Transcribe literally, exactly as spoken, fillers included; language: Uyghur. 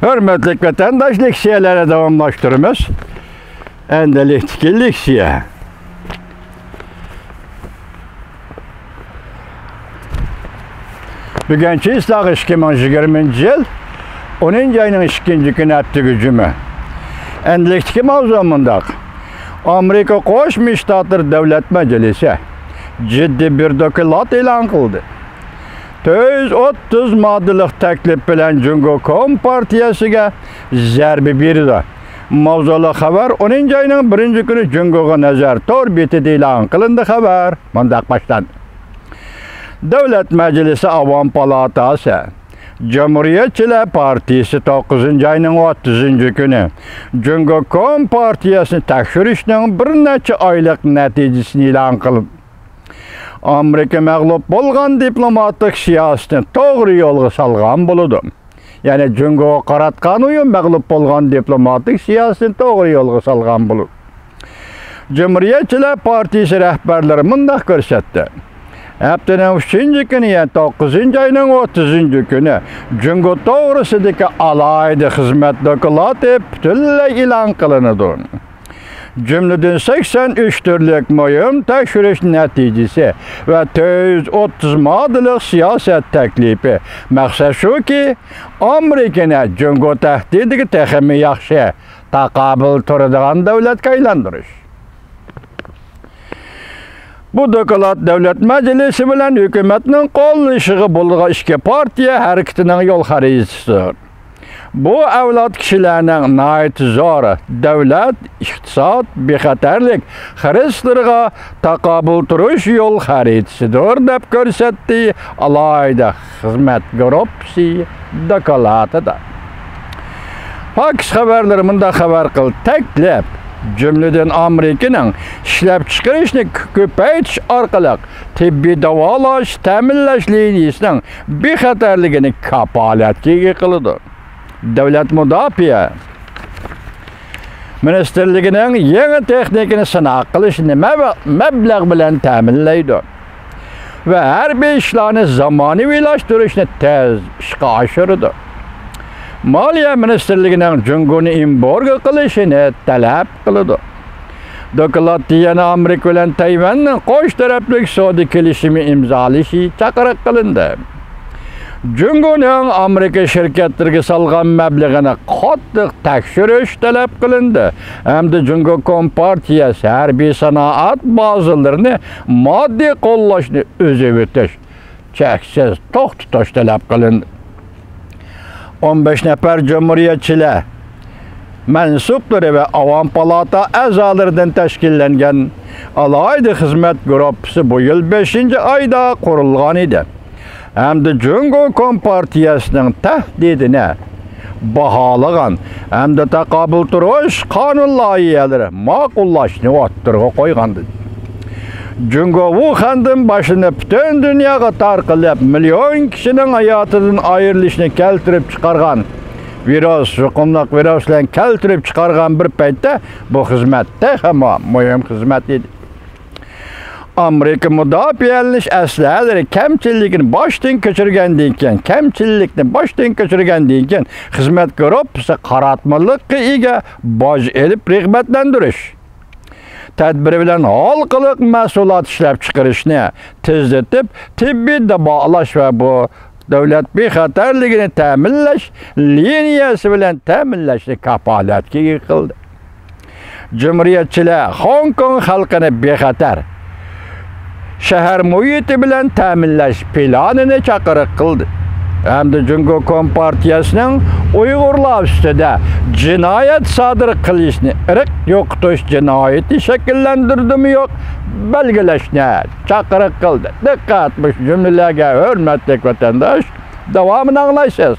ھۆرمەتلىك ۋەتەنداش، لېكسىيەلەرنى داۋاملاشتۇرىمىز. ئەندىلىكتىكى لېكسىيە. بۈگۈن چېسلاغ ئىككى مىڭ يىگىرمىنچى يىل ئونىنچى ئاينىڭ ئىككىنچى كۈنى، ئەتىگۈ جۈمە. ئەندىلىكتىكى ماۋزۇ مۇنداق. ئامېرىكا قوشما شتاتلىرى دۆلەت مەجلىسى جىددىي بىر دوكلات ئېلان قىلدى. تۆت يۈز ئوتتۇز ماددىلىق تەكلىپ بىلەن جۇڭگو كومپارتىيەسىگە زەربە بېرىدۇ. ماۋزۇلۇق خەۋەر ئونىنچى ئاينىڭ بىرىنچى كۈنى جۇڭگوغا نەزەر تور بېتىدە ئېلان قىلىندى. خەۋەر مۇنداق باشلاندى. دۆلەت مەجلىسى ئاۋام پالاتاسى، جۇمھۇرىيەتچىلەر پارتىيىسى توققۇزىنچى ئاينىڭ ئوتتۇزىنچى كۈنى جۇڭگو كومپارتىيەسىنى تەكشۈرۈشنىڭ بىر نەچچە ئايلىق نەتىجىسىنى ئېلان قىلىپ، ئامېرىكا مەغلۇپ بولغان دىپلوماتىك سىياسىتىنى توغرا يولغا سالغان بولىدۇ. يەنى جۇڭگوغا قاراتقان ئويۇن مەغلۇپ بولغان دىپلوماتىك سىياسىتىنى توغرا يولغا سالغان بولىدۇ. جۇمھۇرىيەتچىلەر پارتىيىسى رەھبەرلىرى مۇنداق كۆرسەتتى. ھەپتىنىڭ ئۈچىنچى كۈنى، يەنى توققۇزىنچى ئاينىڭ ئوتتۇزىنچى كۈنى جۇڭگو توغرىسىدىكى ئالاھىدە خىزمەت دوكلاتى پۈتۈنلەي ئېلان قىلىنىدۇ. جۈملىدىن سەكسەن ئۈچ تۈرلۈك مۇھىم تەكشۈرۈش نەتىجىسى ۋە تۆت يۈز ئوتتۇز ماددىلىق سىياسەت تەكلىپى. مەقسەت شۇكى، ئامېرىكىنى جۇڭگو تەھدىتىگە تېخىمۇ ياخشى تاقابىل تۇرىدىغان دۆلەتكە ئايلاندۇرۇش. بۇ دوكلات دۆلەت مەجلىسى بىلەن ھۆكۈمەتنىڭ قوللىشىغا بولىدىغان ئىككى پارتىيە ھەرىكىتىنىڭ يول خەرىتىسىدۇر. بۇ ئەۋلاد كىشىلەرنىڭ ناھايىتى زور دۆلەت، ئىقتىساد، بىخەتەرلىك خىرىسلىرىغا تاقابىل تۇرۇش يول خەرىتىسىدۇر، دەپ كۆرسەتتى ئالاھىدە خىزمەت گۇرۇپپىسى دوكلاتىدا. پاكس خەۋەرلىرى مۇنداق خەۋەر قىلدى: تەكلىپ، جۈملىدىن ئامېرىكىنىڭ ئىشلەپچىقىرىشنى كۆپەيتىش ئارقىلىق تېببىي داۋالاش تەمىنلەش لىنىيىسىنىڭ بىخەتەرلىكىنى كاپالەتكە ئىگە قىلىدۇ. دۆلەت مۇداپىئە مىنىستىرلىكىنىڭ يېڭى تېخنىكىنى سىناق قىلىشنى مەب-، مەبلەغ بىلەن تەمىنلەيدۇ ۋە ھەربىي ئىشلارنى زامانىۋىلاشتۇرۇشنى تېز ئىشقا ئاشۇرىدۇ. مالىيە مىنىستىرلىكىنىڭ جۇڭگونى ئېمبارگو قىلىشىنى تەلەپ قىلىدۇ. دوكلاتتا يەنە ئامېرىكا بىلەن تەيۋەننىڭ قوش تەرەپلىك سودا كېلىشىمى ئىمزالىشى چاقىرىق قىلىندى. جۇڭگونىڭ ئامېرىكا شىركەتلىرىگە سالغان مەبلىغىنى قاتتىق تەكشۈرۈش تەلەپ قىلىندى ھەمدە جۇڭگو كومپارتىيەسى ھەربىي سانائەت بازىلىرىنى ماددىي قوللاشنى ئۈزۈۋېتىش، چەكسىز توختىتىش تەلەپ قىلىندى. ئون بەش نەپەر جۇمھۇرىيەتچىلەر مەنسۇپلىرى ۋە ئاۋام پالاتا ئەزالىرىدىن تەشكىللەنگەن ئالاھىدە خىزمەت گۇرۇپپىسى بۇ يىل بەشىنچى ئايدا قۇرۇلغان ئىدى ھەمدە جۇڭگو كومپارتىيەسىنىڭ تەھدىتىنى باھالىغان ھەمدە تاقابىل تۇرۇش قانۇن لايىھەلىرى ماقۇللاشنى ئوتتۇرىغا قويغانىدى. جۇڭگو ۋۇخەندىن باشلىنىپ پۈتۈن دۇنياغا تارقىلىپ، مىليون كىشىنىڭ ھاياتىدىن ئايرىلىشىنى كەلتۈرۈپ چىقارغان ۋىرۇس، يۇقۇملۇق ۋىرۇس بىلەن كەلتۈرۈپ چىقارغان بىر پەيتتە بۇ خىزمەت تېخىمۇ مۇھىم خىزمەت ئىدى. ئامېرىكا مۇداپىئەلىنىش ئەسلىھەلىرى كەمچىللىكىنى باشتىن كەچۈرگەندىن كېيىن، كەمچىللىكنى باشتىن كەچۈرگەندىن كېيىن، خىزمەت گۇرۇپپىسى قاراتمىلىققا ئىگە باج ئېلىپ رىغبەتلەندۈرۈش، تەدبىرى بىلەن ھالقىلىق مەھسۇلات ئىشلەپچىقىرىشنى تېزلىتىپ، تېببىي داۋالاش ۋە بۇ دۆلەت بىخەتەرلىكىنى تەمىنلەش لىنىيەسى بىلەن تەمىنلەشنى كاپالەتكە ئىگە قىلدى. جۇمھۇرىيەتچىلەر خوڭكوڭ خەلقىنى بىخەتەر شەھەر مۇھىتى بىلەن تەمىنلەش پىلانىنى چاقىرىق قىلدى ھەمدە جۇڭگو كومپارتىيەسىنىڭ ئۇيغۇرلار ئۈستىدە جىنايەت سادىر قىلىشنى ئىرق يوقىتىش جىنايىتى شەكىللەندۈردىمۇ يوق بەلگىلەشنى چاقىرىق قىلدى. دىققەت، مۇشۇ جۈملىلەرگە، ھۆرمەتلىك ۋەتەنداش، داۋامىنى ئاڭلايسىز.